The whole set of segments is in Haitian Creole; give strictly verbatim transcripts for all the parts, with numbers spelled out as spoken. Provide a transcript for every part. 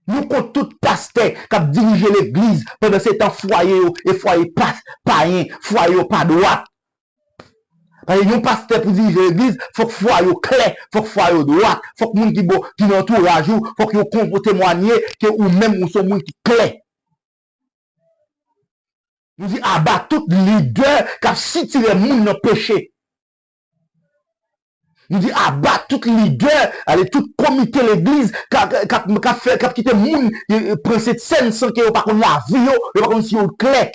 Nou kont tout pastè k ap dirije legliz, pandan se tan fwaye yo e fwaye pa, payen, fwaye yo pa dwat. Paske yon pastè pou dirije legliz, fòk fwa yo klè, fòk fwa yo dwat, fòk moun ki bo, ki nan antouraj ou, fòk yo kon, temwanye ke ou menm ou se yon moun ki klè. Nou di aba tout lidè k ap sitire moun nan peche. Nou di aba tout lidè, ale tout komite legliz k ap, k ap, k ap fè, k ap kite moun e, e, pran Sentsèn san ke yo pa konn lavi yo, yo pa konn si yo klè.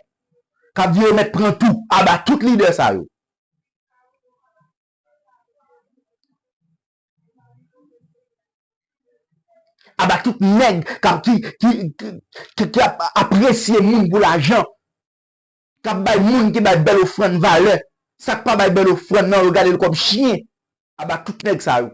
K ap di yo mèt pran tou. Aba tout lidè sa yo. Aba tout nèg k ap, ki, ki, ki, ki, ki ap apresye moun pou lajan. K ap bay moun ki bay bèl ofrann valè. Sa k pa bay bèl ofrann nan, yo gade l kòm chen. Aba tout nèg sa yo.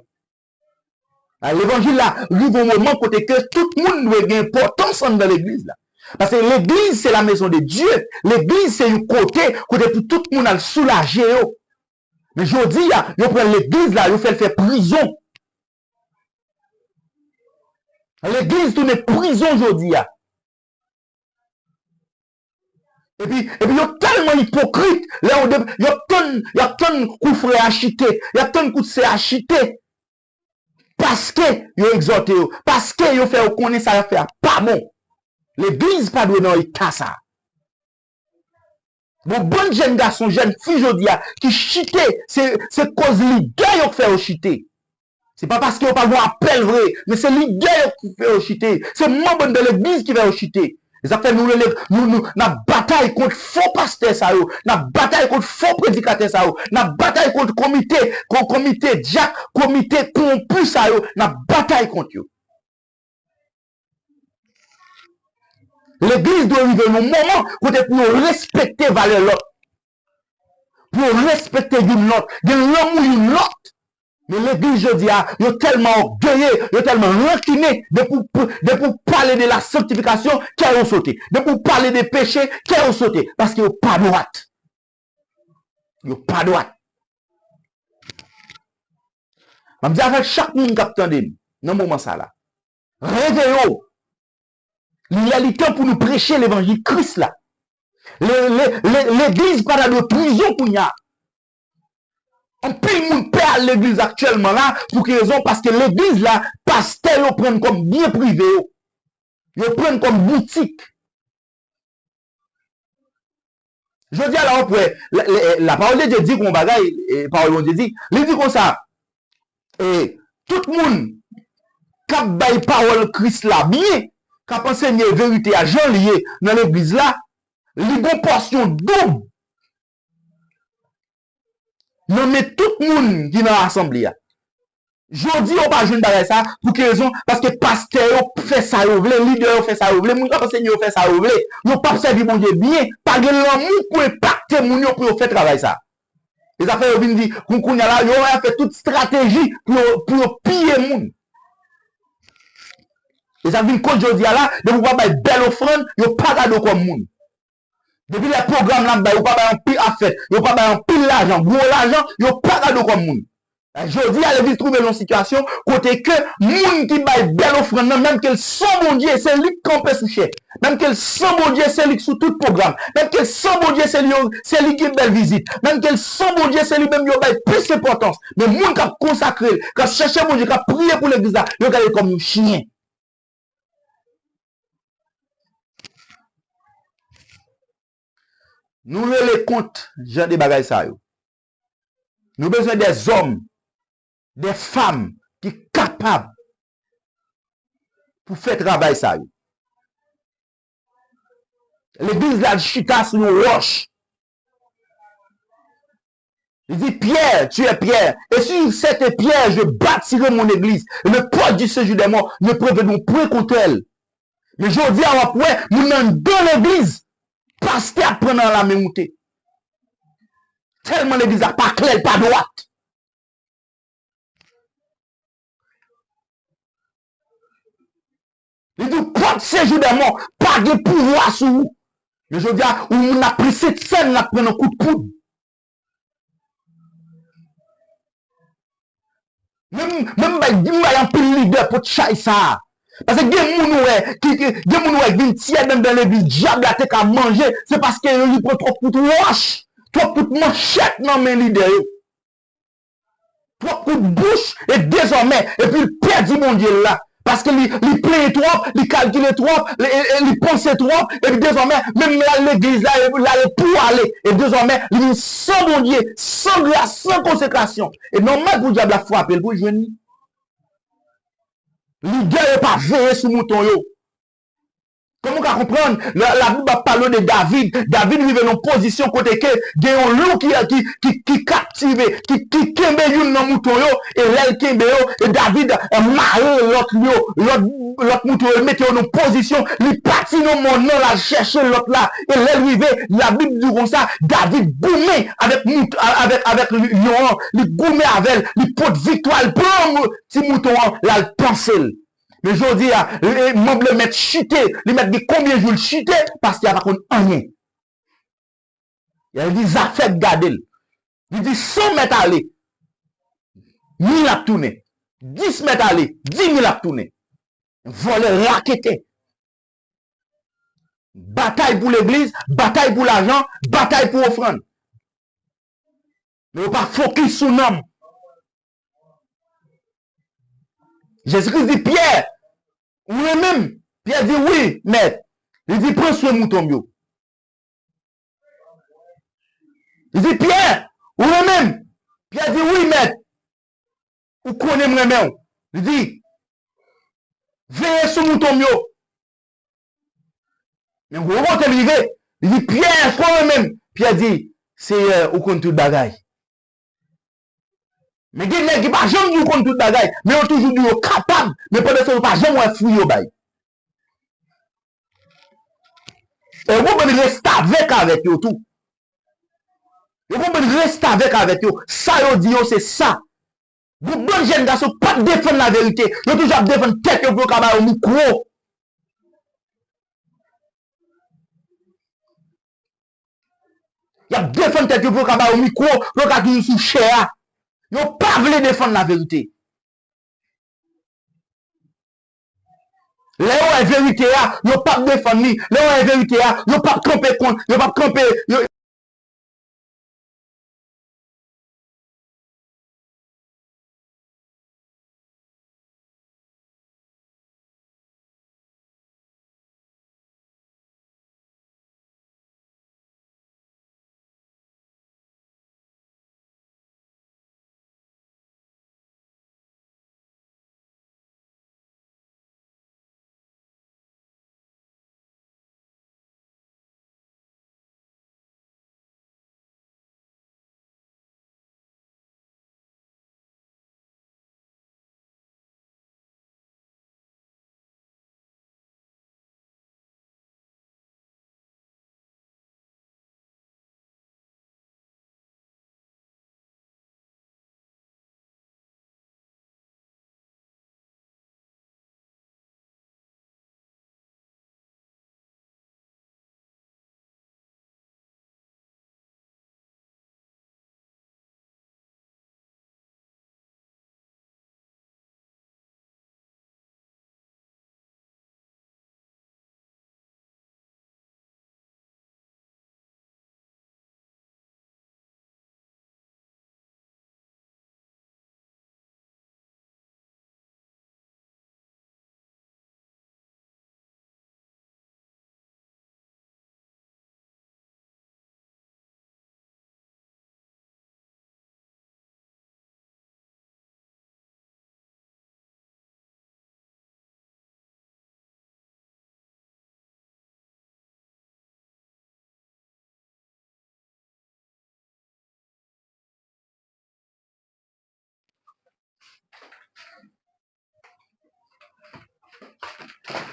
A, levanjil la rive yon moman kote ke tout moun dwe gen enpòtans anndan legliz la. Paske legliz se la maison de Dieu. Legliz se yon kote, kote pou tout moun al soulaje yo. Men jodi a, yo pran legliz la, yo fè l fè prizon. Legliz tounen prizon jodi a. Epi, epi yo tèlman ipokrit, lè yo de, y ap tann, y ap tann kou frè a chite, y ap tann kou sè a chite. Paske yo egzòte yo, paske yo fè yo konnen sa y ap fè a pa bon. Legliz pa dwe nan eta sa. Bon, bann jèn gason, jèn fi jodi a, ki chite, se, se koz lidè yo k fè yo chite. Se pa paske yo pa gen apèl vre, men se lidè yo ki fè yo chite. Se manm anndan legliz ki fè yo chite. E sa k fè nou rele, nou, nou, n ap batay kont fo pastè sa yo, n ap batay kont fo predikatè sa yo, n ap batay kont komite, ko-, komite dyak, komite kowonpi sa yo, n ap batay kont yo. Legliz dwe rive yon moman kote pou yo respekte valè lòt. Pou yo respekte youn lòt, gen lanmou youn lòt. Men legliz jodi a, yo tèlman ògeye, yo tèlman rankinen, depi w, depi w pale de la sanctification, kè yo sote. Depi w pale de peche, kè yo sote. Paske yo pa dwat. Yo pa dwat. M ap di avèk chak moun k ap tande m nan moman sa la. Reveye w. Li lè, li tan pou nou preche levanjil Kris la. Le, le, le, legliz pa ta dwe prizon kounye a. Anpil moun pè al legliz aktyèlman la, pou ki rezon? Paske legliz la, pastè yo pran kòm byen prive yo. Yo pran kòm boutik. Jodi a la w ap wè, la, la, la parole de Dieu di yon bagay, e, pawòl Bondye di, li di konsa, e, tout moun k ap bay pawòl Kris la byen, k ap ansenye verite a jan l ye nan legliz la, li gon pòsyon doub nan men tout moun ki nan asanble a. Jodi yo pa jwenn bagay sa, pou ki rezon? Paske pastè yo fè sa yo vle, lidè yo fè sa yo vle, moun k ap ansenye yo fè sa yo vle. Yo p ap sèvi Bondye byen, pa gen lanmou pou enpakte moun yo pou yo fè travay sa. E sa fè yo vin di, kou-, kounye a la, yo fè tout estrateji pou yo, pou yo piye moun. E sa vin koz jodi a la, depi w pa bay bèl ofrann, yo pa gade w kòm moun. Depi lè pwogram l ap bay, ou pa bay anpil afè, yo pa bay anpil lajan, gwo lajan, yo pa gade w kòm moun. Jodi a, legliz twouve l nan sitiyasyon kote ke moun ki bay bèl ofrann nan, menm ke l san Bondye, se li k kanpe sou chè. Menm ke l san Bondye, se li k sou tout pwogram. Menm ke l san Bondye, se li yo, se li ki bèl vizit. Menm ke l san Bondye, se li menm yo bay plis enpòtans. Men moun k ap konsakre l, k ap chèche Bondye, k ap priye pou legliz la, yo gade l kòm yon chen. Nou rele kont jan de bagay sa yo. Nou bezwen dèzòm, dèfanm ki kapab pou fè travay sa yo. Legliz la chita sou yon wòch. Li di, Pierre, tu es Pierre, et sur cette pierre, je bâtirai mon église, et les portes du séjour des morts ne prévaudront point contre elle. Men jodi a, w ap wè, moun nan anndan legliz, pastè ap pran nan lame moute. Tèlman legliz la pa klè, l pa dwat. Li di w, pòt sejou dè mò pa gen pouvwa sou ou. Men jodi a, ou moun ap pran Sentsèn, l ap pran nan kout poud. Menm, menm bay, m bay anpil lidè pot chay sa a. Paske gen moun ou wè, ki, ki, gen moun ou wè k vin tyèd anndan legliz, dyab la te ka manje, se paske yo, li pran twòp kout wòch, twòp kout manchèt nan men lidè yo. Twòp kout bouch, e dezòmè, epi l pèdi Bondye l la. Paske li, li plenyen twòp, li kalkile twòp, li, e, e, li panse twòp, epi dezòmè, menm l al legliz la, e, l ale pou ale, e dezòmè, li vin san Bondye, san gras, san konsekrasyon. E nòmal pou dyab la frape l pou l jwenn li. Lidè yo pa veye sou mouton yo. Kòman w ka konprann? La, Labib ap pale w de David. David rive nan yon pozisyon kote ke gen yon lou ki, ki, ki, ki kaptive, ki, ki kenbe youn nan mouton yo, e lè l kenbe yo, e David, eh, mare lòt yo, lòt, lòt mouton yo, l mete yo nan pozisyon, li pati nan mòn nan, l al chèche lòt la, e lè l rive, Labib di konsa, David goumen avèk mout-, avèk, avèk lyon an, li goumen avè l, li pot viktwa, l pran ti mouton an, l al panse l. Men jodi a, e, manm Lemèt chite, li mèt gen konbyen jou l chite, pastè a pa konn anyen. Li di zafè k gade l. Li di san mèt ale, mil ap tounen. Dis mèt ale, di mil ap tounen. Vòlè, raketè. Batay pou legliz, batay pou lajan, batay pou ofrann. Men yo pa fokis sou nanm. Jezikri di, Pyè, ou renmen m? Pyè di, wi, mèt. Li di, pran swen mouton m yo. Li di, Pyè, ou renmen m? Pyè di, wi, mèt. Ou konnen m renmen w. Li di, veye sou mouton m yo. Men gwo kote l rive, li di, Pyè, èske w renmen m? Pyè di, Seyè, ou konn tout bagay. Men gen nèg ki pa janm di yo konn tout bagay, men yo toujou di yo kapab, men pandan se tan yo pa janm wè fwi yo bay. E yo konprann restavèk avèk yo tou. Yo konprann restavèk avèk yo. Sa yo di yo, se sa. Gon bann jèn gason k p ap defann laverite. Yo toujou ap defann tèt yo pou yo ka ba yo mikwo. Y ap defann tèt yo pou yo ka ba yo mikwo, pou yo ka toujou sou chè a. Yo pa vle defann laverite. Lè yo wè verite a, yo p ap defann li. Lè yo wè verite a, yo p ap kanpe kont, yo p ap kanpe, yo,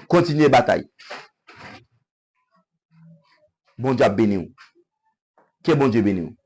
Kontinye batay. Bondye ap beni w. Ke Bondye beni w.